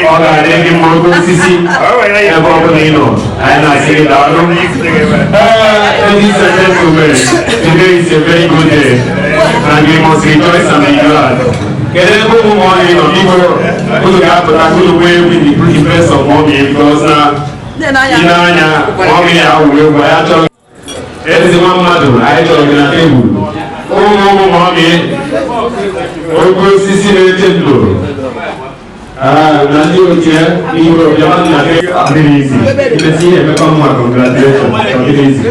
Ọ ga-adị gị mma oke osisi ebe ọ bụla ị nọ, anyị na-asị gị daalụ. Ladies and gentlemen, today is a very good day and we must rejoice and be glad. Kedu ebe ụmụ mommy nọ? Biko, unu ga-apụta ka unu nwee with the pretty face of mommy, because na ị na-anya mommy ya awụ egwu. Anyị achọghị ezi nwa mmadụ, anyị chọrọ gị na tebụl. Ụmụ ụmụ mommy, oke osisi na-eche ndụ na ndị ochie ihe bịa na dịrị izi imesi ihe emekọ mma. Congratulations, ọ dịrị izi.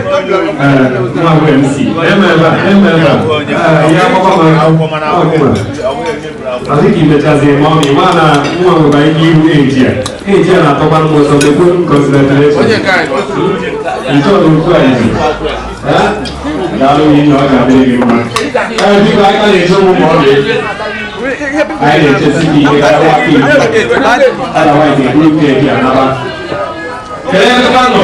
Nwa bụ MC eme ebe a, eme ebe a, ihe akwụkwọ ma ọ dị ka imechazi mommy ma na nwa nwekwa ike iru eji a eji a na-atọkwa m ụzọ. Mekwe congratulations nchọrọ okwu a izu. Daalụ ihe, ọ ga-adịrị gị mma. Ee, biko, anyị ka na-eche ụmụ mommy, anyị na-echesi gị ihe ka wapụ iwu, otherwise eburu cake anaba. Kedu ebe a nọ?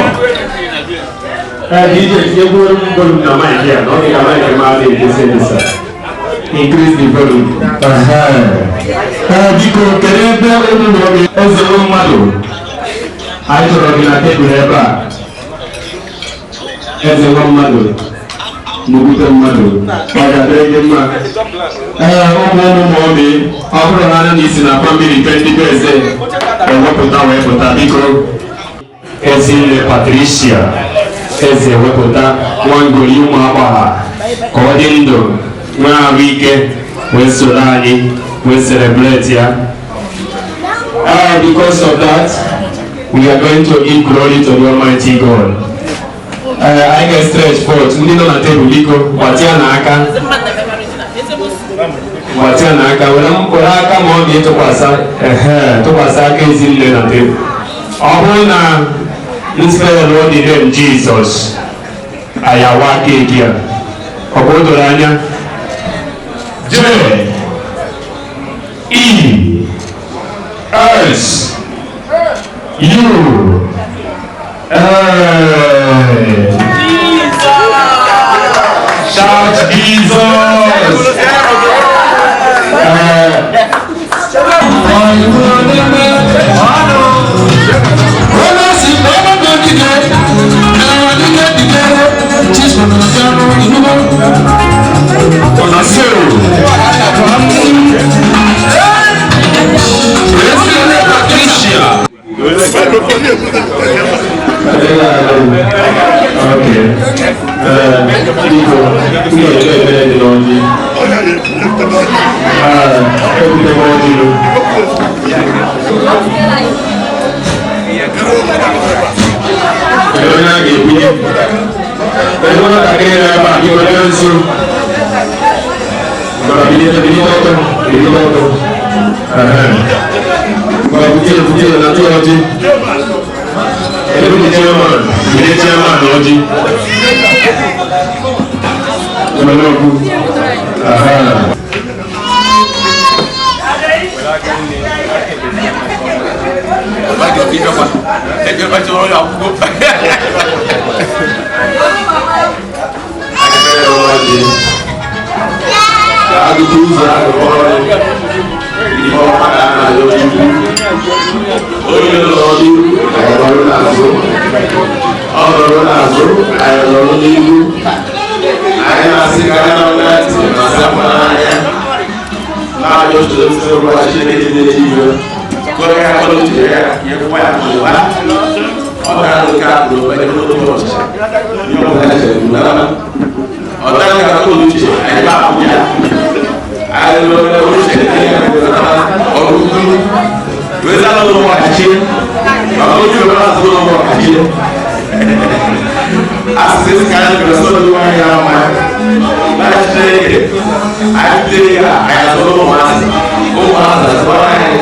Ee, DJ, tinye volume, volume na mic ya na ọ dị ka mic ma adịghị ejesi ejesa. Increase the volume. Ee, biko, kedu ebe ụmụ mommy, eze mmadụ? Anyị chọrọ gị na tebụl ebe a. Eze nwa mmadụ, nnukwute mmadụ, ọ ga-adịrị gị mma. Ee, ụmụ ụmụ mummy, ọ bụrụ na anya na isi na family nke ndị be eze ewepụta wee pụta, biko. Ezinne Patricia Eze wepụta nwangoli ụmụ agbagha ka ọ dị ndụ, nwee ahụike, wee soro anyị wee celebrate ya. Because of that, we are going to give glory to the Almighty God. Anyị ga-stretch forth. Ndị nọ na tebụl, biko gbatịa n'aka, gbatịa n'aka, were mkpụrụ aka ma ọ ga-etụkwasị, ehe, tụkwasị aka ezinne na tebụl. Ọ bụrụ na spell the name Jesus, ayawa cake a. Ọ bụ o doro anya. J E S U L. Shout Jesus! President Patricia. Okay. Biko, m ga-ekpe ekpere dị n'ọjị. Ebute m ọjị nụ. Kedu onye a ga-ebunye? Kedu nwatakịrị nọ ebe a? Biko bịa nso. Ngwa, bilite, bilite ọtọ, bilite ọtọ. Ehe. Ngwa, bute, bute na tụ ọjị. Kedu the chairman? Bilite, chairman ọjị. Nwere okwu. Aha. Ọjị. Ka agụta ụzọ agụkọ ọrụ ihe ọma ka a na-ayọ Chukwu. Onye nọ n'ihu, anyị nọrọ n'azụ. Ọ nọrọ n'azụ, anyị nọrọ n'ihu. Anyị na-asị ka anyị nọ na ntị ma sapụ n'anya. Na-ayọ Chukwu Chineke dị n'eluigwe. Ka onye akọrọ uche ya ya kwa ya n'ụwa. Ọ ga-alụ ka akụrụ ebe n'otu ụbọchị. Ihe ọbụla chere bụ na ọ naghị akọ uche anyị ba akwụ ya. Anyị lụrụ uche ọrụ ukwu. Wee zaa n'ụlọ ọkachi. Maka otu ebe na-azụ ụlọ ọkachi. Asịsị ka anyị bịara sọ̀rọ̀ iwe anyị ama. Na Chineke, anyị butere ya, anyị azụrụ ụmụazị. Ụmụazị azụrụ anyị.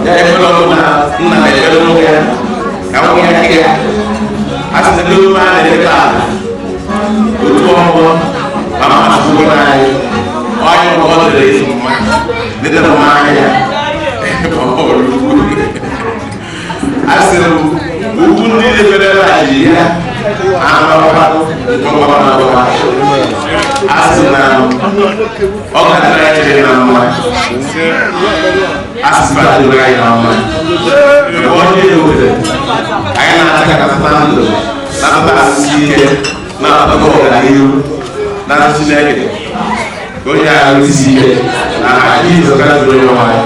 Ya ekpere ọbụ na nna na-ekpere nwa ya. Ka nwa ya ke ya. Asịsị ndị ome a na-eme taa. Otu ọgbọ, mama asụkwụ anyị. Onye ọ dịrị ezi mma. Ndị mma anya. Asịrị m ugwu ndị na-emere Naijiria anọkwa. Asị na ọ ga-adịrị anyị na mma. Asịsị adịrị anyị na mma. Onye ewere anyị na-ata ka na ndụ na-ata asịsị ike na-atọkọ ọganihu na Chineke ka onye ahụ isi ike na Jizọs Kraịst onye nwe anyị.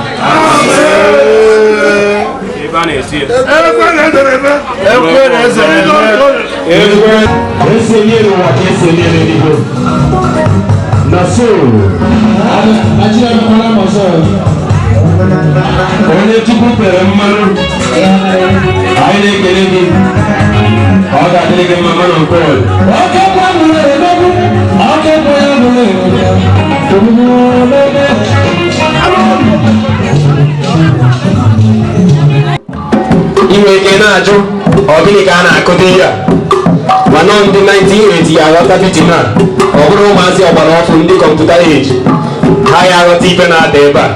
Ebe a na-esi Ekwe esi enye n'ụwa ka esi enye n'eluigwe. Na so, onye Chukwu tere mmanụ, anyị na-ekele gị. Ọ ga-adịrị gị mma, man of God. Ị nwere ike na-ajụ, ọ gịnị ka a na-akụta ihe a? Mana ndị 1980 aghọta beating a. Ọ bụrụ ụmụazị ọgbara ọfụ, ndị computer age, ha ya aghọta ife na-ada ebe a.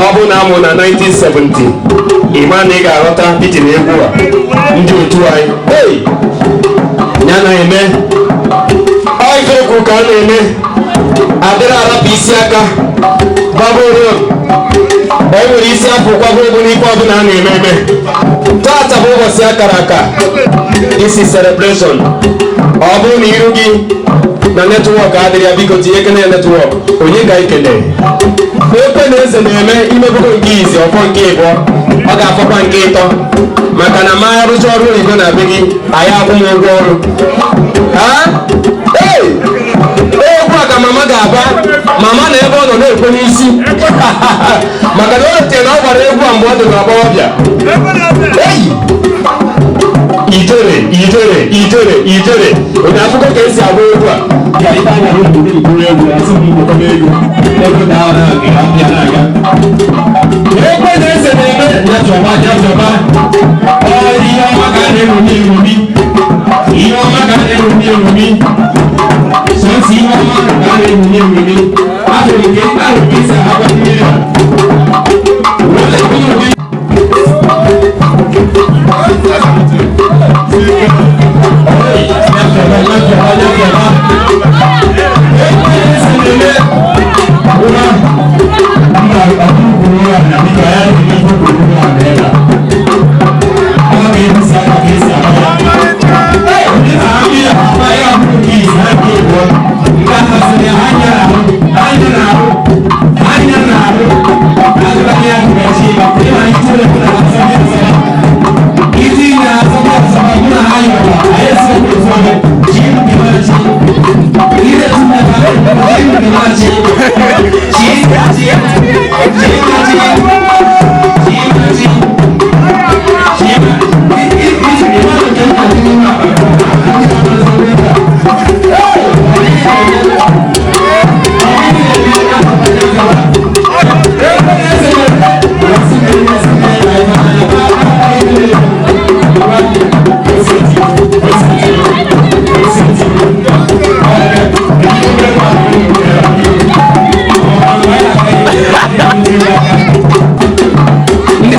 Ọ bụ na amụ na 1970, ịma na ị ga-aghọta beating egwu a ndị otu anyị. Hey! Ya na-eme ọ ife ekwu ka a na-eme adịrị arapụ isi aka baboro. O nwere isi afọ kwago egwu n'ife ọbụla a na-eme eme. Tata bụ ụbọchị akara aka. This is celebration. Ọ bụrụ na iru gị na network adịrị ya, biko tinye kene network. Onye ga ekele? Ekwe na eze na-eme imebugo nke izi ọfọ nke ịbụọ, ọ ga-afọkwa nke ịtọ, maka na ma arụcha ọrụ oyibo na be gị, anyị akwụ m ụgwọ ọrụ. Ha? Ee! Egwu a ka mama ga-aba mama na ebe ọ nọ na-ekwe n'isi, maka na o chere na ọ gbara egwu a mgbe ọ dị n'agbọghọbịa. Eyi! Ijere, ijere, ijere, ijere! Onye akụkọ ka esi agba egwu a? Ya ife anya hụ ndị mkpụrụ egwu asị m mkpọkọba ego ego na ahụ na-aga na-aga. Ekwe na eze na-eme ya chọba ya chọba. Ọ ihe ọma ka a na-eṅomi eṅomi, ihe ọma ka a na-eṅomi eṅomi, sọsọ ihe ọma ka a na-eṅomi eṅomi. Ahụrụ nke ahụ ka esi agba mmiri a. Wele unu.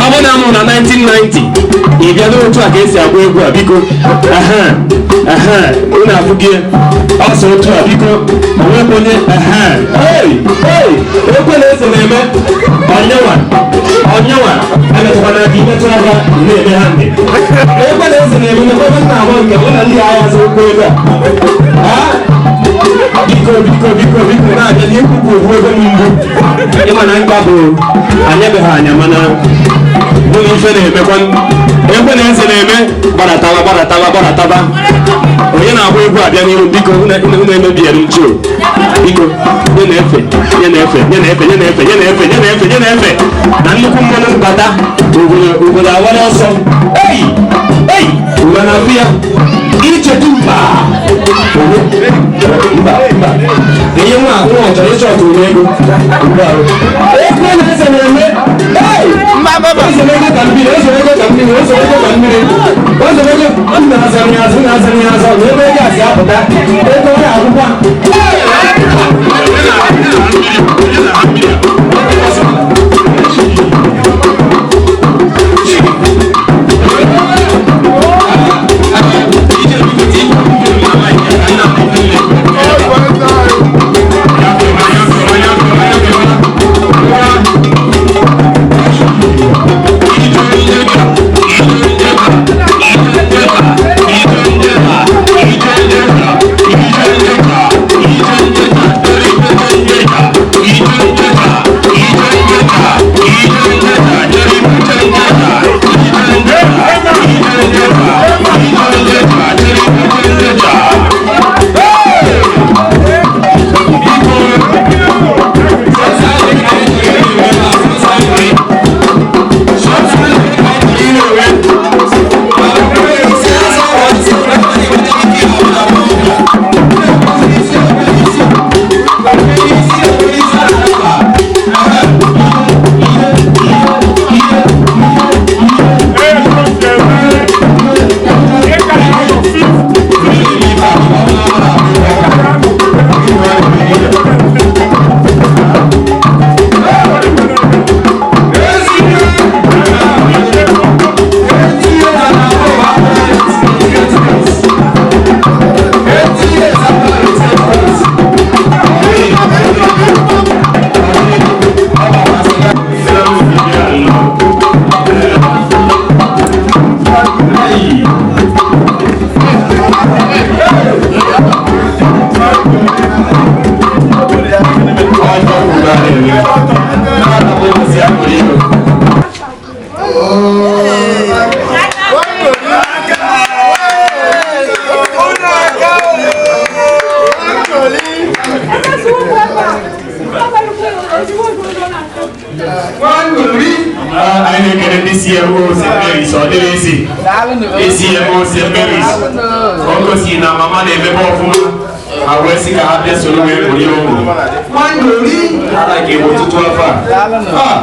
Ọ bụ na amụrụ na 1990, ị bịa n'otu a ka esi agba egwu a, biko. Aha, aha, unu afụghị ọsọ otu a, biko. Onwekwa onye aha. Hey, hey, ekwe na eze na-eme onyenwa onyenwa, emetụkwana aka, imetụ aka na-eme ha ndị. Ekwe na eze na-eme na ebe nna agba nke mụ na ndị agha azụ ụkwụ ebe a. Biko, biko, biko, biko, na-abịa n'ikwukwu ofu ebe m mbụ. Ịma na nka bụ anyabeghị anya, mana mụ na ife na-emekwa. Ekwe na eze na-eme, gbadataba, gbadataba, gbadataba. Onye na-agba egwu abịa n'ihu, biko. Unu emebiere m chio, biko. Nye na-efe, nye na-efe, nye na-efe, nye na-efe, nye na-efe, nye na-efe, nye na-efe na nnukwu mmanụ mbata obodo, obodo awara ọsọ. Ei, ei, ụwa na-afụ ya ichetu. Mba, mba, mba, ihe nwa nwa ọ chọrọ ịchọ ọtụ ego. Ekwe na eze na-eme. Ei! Eze ego ka mmiri, eze ego ka mmiri, eze ego ka mmiri, eze ego. Ọ na-azara ya azụ, na-azara ya azụ, na ebe ego a si apụta ego ọ na-akwụkwọ. Ndị CMO St. Mary's, ọ dịrị isi. Ndị CMO St. Mary's, o gosi na mama na-emebe ọfụma, ha wee sị ka ha bịa soro wee kporie ụmụ. Nwandori, ala ga-ewe ọtụtụ afọ a. Ah,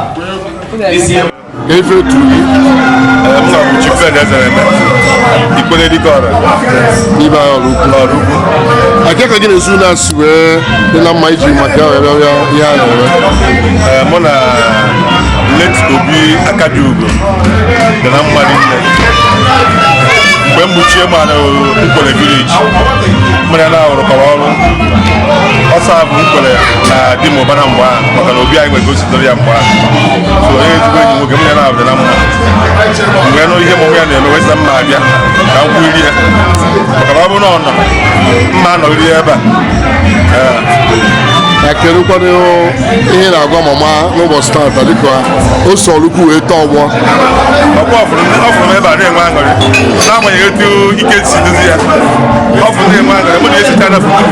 ndị CMO. Ife turu gị? M na bụ Chief Ben Ezereme, Ikpele dike ọra. N'ime anyị ọrụ ukwu. Ọrụ ukwu. Aka ka gị na ezinụlọ a si wee dị na mma iji maka ya wee bịa ihe a na-eme? Ee, mụ na late Obi Akadiugo dị na mma rinne. Mgbe m gbuchie ma na Nkwele village, mụ na ya na-arụkọrọ ọrụ. Ọ sabụ Nkwele na di m ụbara mgbe ahụ, maka na obi anyị nwere gositere ya mgbe ahụ. So onye ezigbo enyi nwoke, mụ na ya na-abụ dị na mma. Mgbe nụ ihe mụ ya na-eme, wee sị na mma abịa ka m kwuiri ya, maka na ọ bụrụ na ọ nọ mma anọrịrị ebe a. Na kedụkwanụ ihe na-agwa mama n'ụbọchị taata dịka o so ọrụ ukwu wee tọọ ọgbọ? Ọkwa ọ fụrụ m ebe a na-enwe aṅụrị, n'agbanyeghị etu ike si dozi ya. Ọ fụrụ na-enwe aṅụrị, mụ na-esicha na foto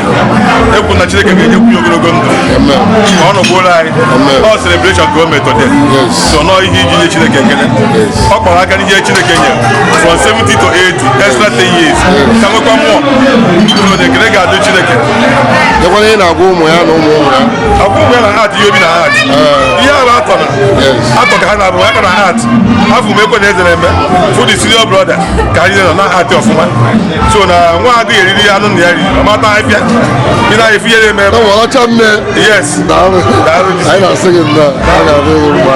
ekwu na Chineke ga-enyekwu ya ogologo ndụ Amen. ka ọ nọgbuoro anyị. Amen. Ọ celebration ka o metode. Yes. So nọọ ihe iji nye Chineke ekele. Ọ kpọrọ aka n'ihe Chineke nyere from 70 to 80, extra 10 years, ka nwekwa mmụọ. So na ekele ga-adị Chineke. Dekwana ihe na-agwa ụmụ ya na ụmụ ụmụ ya. Akwụ ụmụ ya na art, ihe obi na art, ihe ahụ atọ na atọ ka ha na-abụ aka na art afọ m ekwe na eze na-eme fụ the senior brother ka anyị nọ na art ọfụma. So na nwa agụ eriri anụ na ya riri ọmata afịa ị na-efu ihe na-eme ebe. Ọcha nne. Yes. Daalụ. Daalụ. Anyị na-asị gị nnọọ, anyị na-adị gị mma.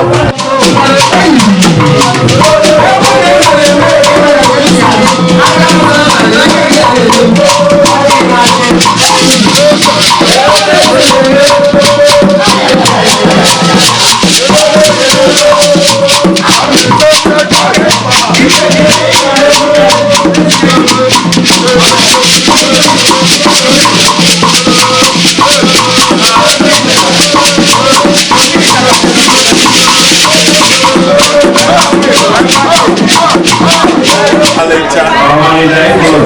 Ọmalịcha ịfụrụ.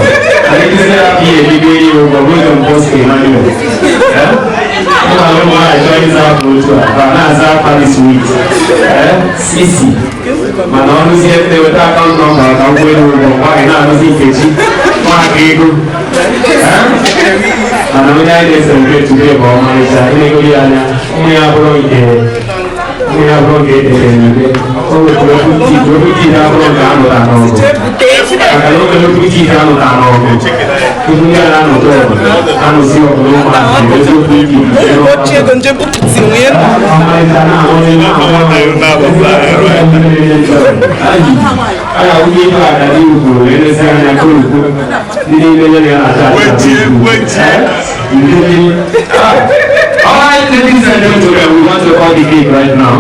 Anyị kụziere ya ihe ebido ihe ụgwọ bụ ụzọ Bosco Emmanuel. Eh? Ụmụ alụ ụmụ nwaanyị chọrọ ịza afọ otu a, ba na-aza afa this week. Eh? Sisi. Mana ọnụzie nne weta account number ka m kwụọ ụgwọ, nwaanyị na-anụzi Nkechi, nwaaka ego. Eh? Mana onye anyị na-eselebrate today bụ ọmalịcha, ịlegoro ya anya, ụmụ ya bụrụ nke ụmụ ya bụrụ nke edere n'ude. O wetara okwu tii, okwu tii abụrụ nke a nụtara n'ọgụ. Maka na oge okwu tii anụta n'ọgụ tupu ndị a na-anụta ọgụ anụzi ọgụ n'ụmụazị eziokwu iji Ochie nje bupụta nwunye. ọmalịcha na-ahụ a ga-awụnye ife agadi ugwu wee lezi anya korokwu ndị niile ya na ya na-acha acha. All right, ladies and gentlemen, we want to cut the cake right now.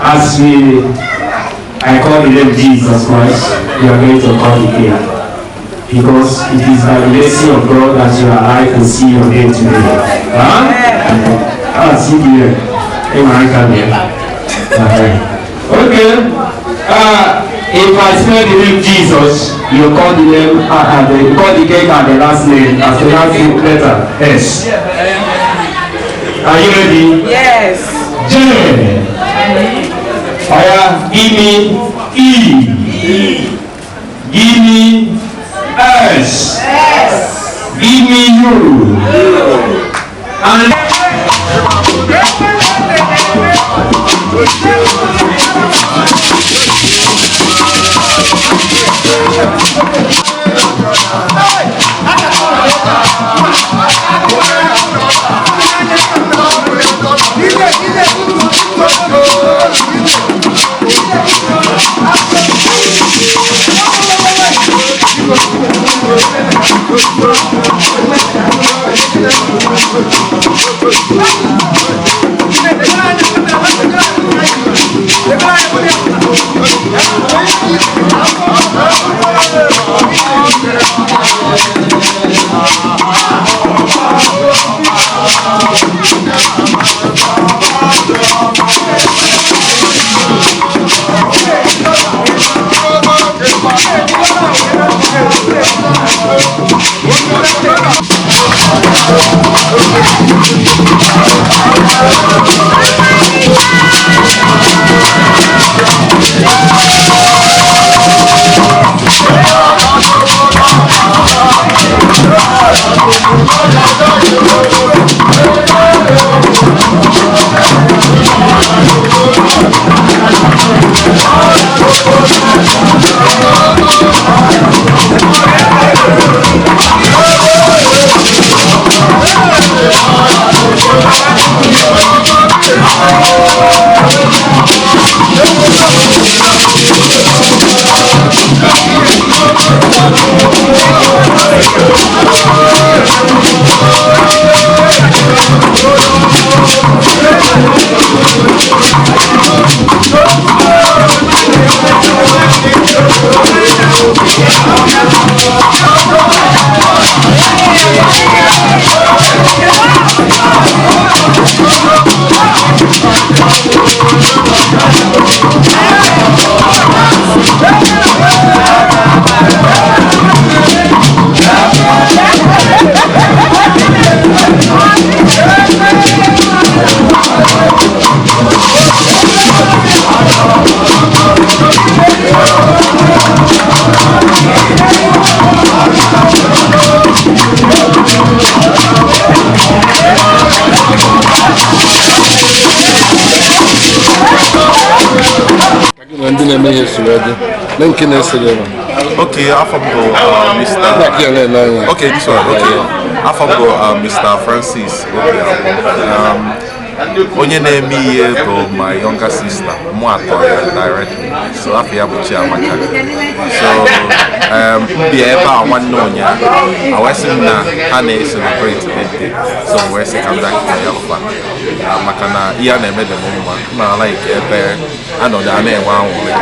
As I call the name Jesus Christ, we are going to cut the cake. Because it is by the mercy of God that you are alive and see your day today. Huh? Ah, see here. Hey, man, come here. Okay. Okay. If I spell the name Jesus, you call the name, you call the cake at the last name, as the last letter, S. Are you ready? Yes. J. Oya, give me E. Give me S. Give me U. And Na ndị na-eme ihe soro dị na nke na-esere ebe. Okay, afọ m bụ Mr. Na-akị ya na-ele anya. Okay, this one. Okay. Afọ m bụ Mr. Francis Obiagwu. Onye na-eme ihe bụ my younger sister, mụ atọ ya directly. So afọ ya bụ Chiamaka. So m bịa ebe a nwanne ụnyaahụ, a wee sị m na ha na-celebrate birthday. So m wee sị ka m bịa kee ya ọkwa. Maka na ihe a na-eme dị m mma, m na-like ebe anọdụ a na-enwe aṅụrị.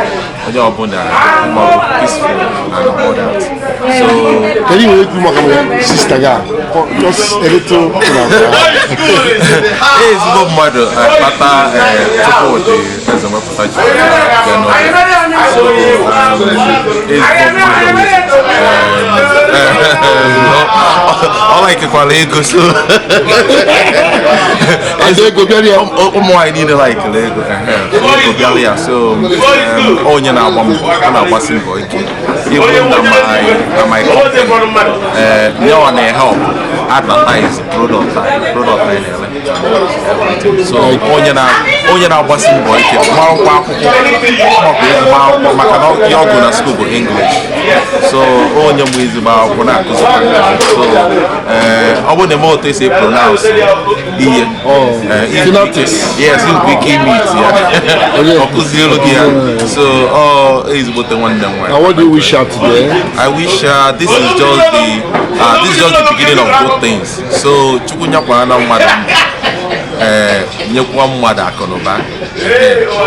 Onye ọbụla ma ọ bụ peaceful and all that. So Kedu ihe ikwu maka sista gị a? Just a little thing about her. Ezigbo mmadụ kpata Chukwudi eze wepụta ji bịa n'ụlọ. So ezigbo mmadụ, ọ likekwara ego, so Ada ego bịara ya. Ụmụ nwaanyị niile likere ego, ehe, ego bịara ya. So onye na-agba mbọ, ọ na-agbasi mbọ ike. Even na my company, nyawa na-help advertise product anyị na-ele, everything. So onye na-agbasi mbọ ike, marakwa akwụkwọ, maọbụ ezigbo akwụkwọ, maka na ihe ọ gụ na school bụ English. So onye mụ ezigbo akwụkwọ na-akụzikwa. So ọ bụrụ na eme otu esi pronounce ihe, Synopsis. Yes, nwere ike ime iti ya, ọ kụzielu gị ya. So ọ ezigbote nwanne m nwaanyị. Now, what do you wish her today? I wish this is just the beginning of good things. So Chukwu nyekwara na mmadụ ndụ, nyekwa mmadụ akụnụba,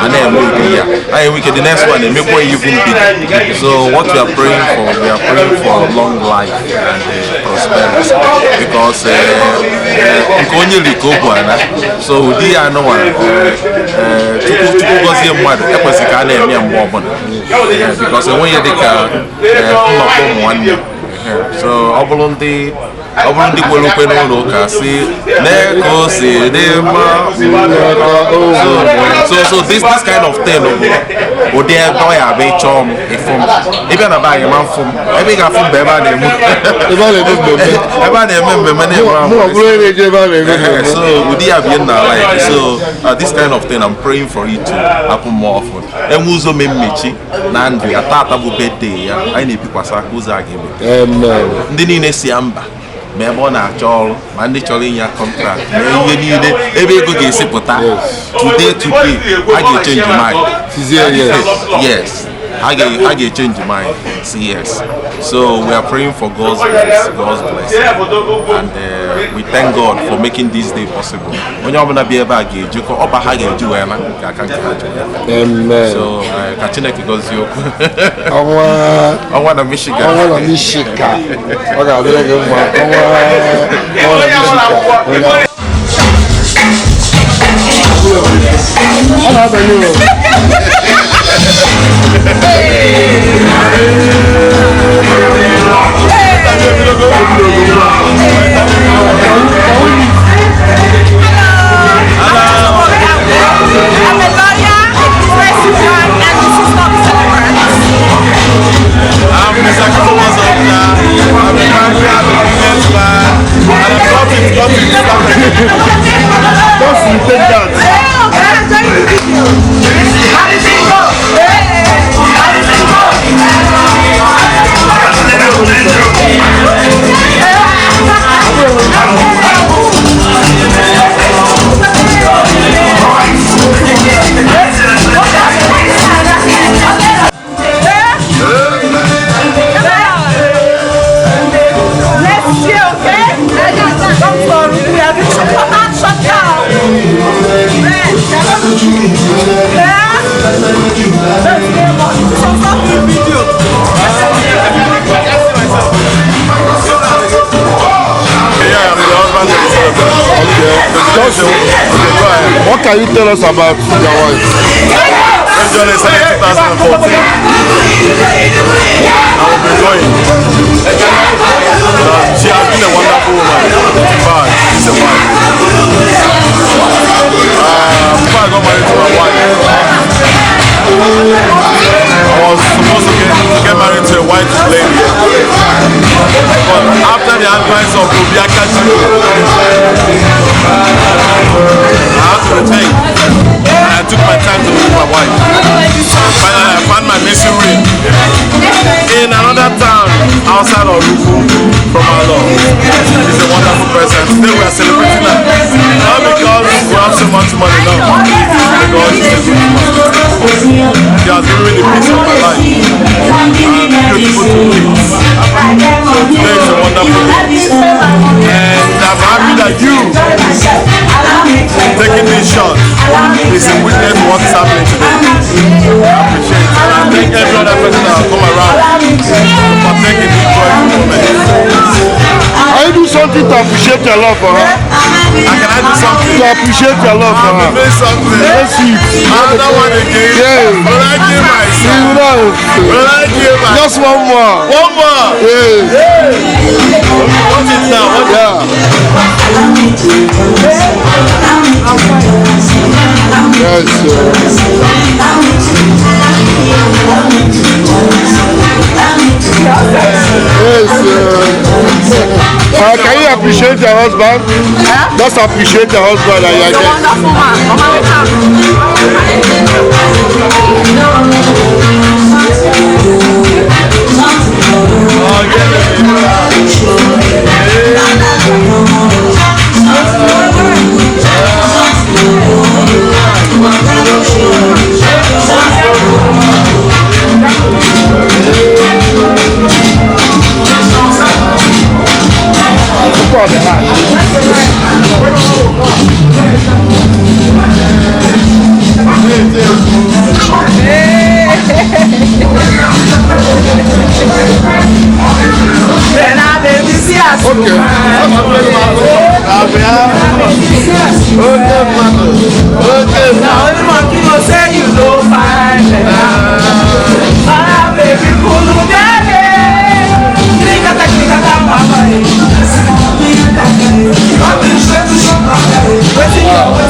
a na-eme ụdị ya, anyị enwe ike the next one emekwa ya even bigger. So what we are praying for, we are praying for long life and prosperity, because nke onye ri ka o bu ana. So ụdị ya anụnwa, Chukwu gọzie mmadụ, ekwesịrị ka a na-eme ya mgbe ọbụla, because enweghị dịka nnọkọ ụmụ nwanne. So ọ bụrụ ndị kwere ukwe n'ụlọ ụka si nee ka o si dị mma. So this kind of thing bụ ụdị ebe ọ ya abịa ịchọọ m, ịfụ m, ịbịa na be anyị ma mfụ m, ebe ị ga-afụ m bụ ebe a na-eme Ebe a na-eme mmemme. Ebe a na-eme mmemme na-eme Mụ ọ bụrụ onye na-eje ebe a na-eme mmemme. So ụdị ya bụ ihe m na-like. So this kind of thing, I'm praying for it to happen more often. Enwe ụzọ mee mmechi na ndụ ya. Tata bụ birthday ya, anyị na-ebikwasị aka ụzọ a ga-emepe. Amen. Ndị niile si ya mba, ma ebe ọ na-achọ ọrụ, ma ndị chọrọ inye ya contract, ma ihe niile ebe ego ga-esi pụta, today today a ga-echange mind. Sizie yes. Yes, a ga-echange mind, say yes. So we are praying for God's grace, God's blessing, and we thank God for making this day possible. Onye ọbụla bịa ebe a ga-ejikọ ọba ha ga-eji wee na nke aka nke ha ji wee. Amen. So ka Chineke gọzie okwu. Ọnwa. Ọnwa na Michigan. Ọnwa na Michigan. Ọ ga-adịrị gị mma. Ọnwa, ọnwa na Michigan. Ọ na-abanye o. I'm a lawyer, a businesswoman, and the sister of the celebrants. I'm Mr. Christopher Zobna. I'm a graduate, I'm a businessman, and I'm Yeah, I'm the husband of the celebrant. Okay. Just, Okay, go ahead. what can you tell us about your wife? This journey started in 2014. I will be going. She has been a wonderful woman. In fact, she's a wife. Before I got married to my wife, I was supposed to get married to a white lady. But after the advice of Obi Akachi, I had to rethink. And I took my time to meet my wife. Finally, I found my missing ring in another town outside of Ruku from our love. She's a wonderful person. Today we are celebrating her. Not because we have so much money, no. Because she's a good woman. She has given me the peace of my life. And beautiful two kids. So today is a wonderful day. And I'm happy that you taking this shot is a witness to what is happening today. I appreciate it. And I thank every other person that has come around to partake in this joyful moment. Can you do something to appreciate your love for her? And can I do something? To appreciate your love for I'm her. doing something. Let's see. Another one again. Yeah. Will I give myself? You know, Will I give myself? just one more. One more. Yeah. What is now? What is Yeah. Yes. Yes. Can you appreciate your husband? Just appreciate your husband and He's a your wonderful man. Mama, Okay.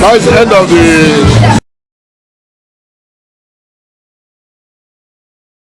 Now it's the end of the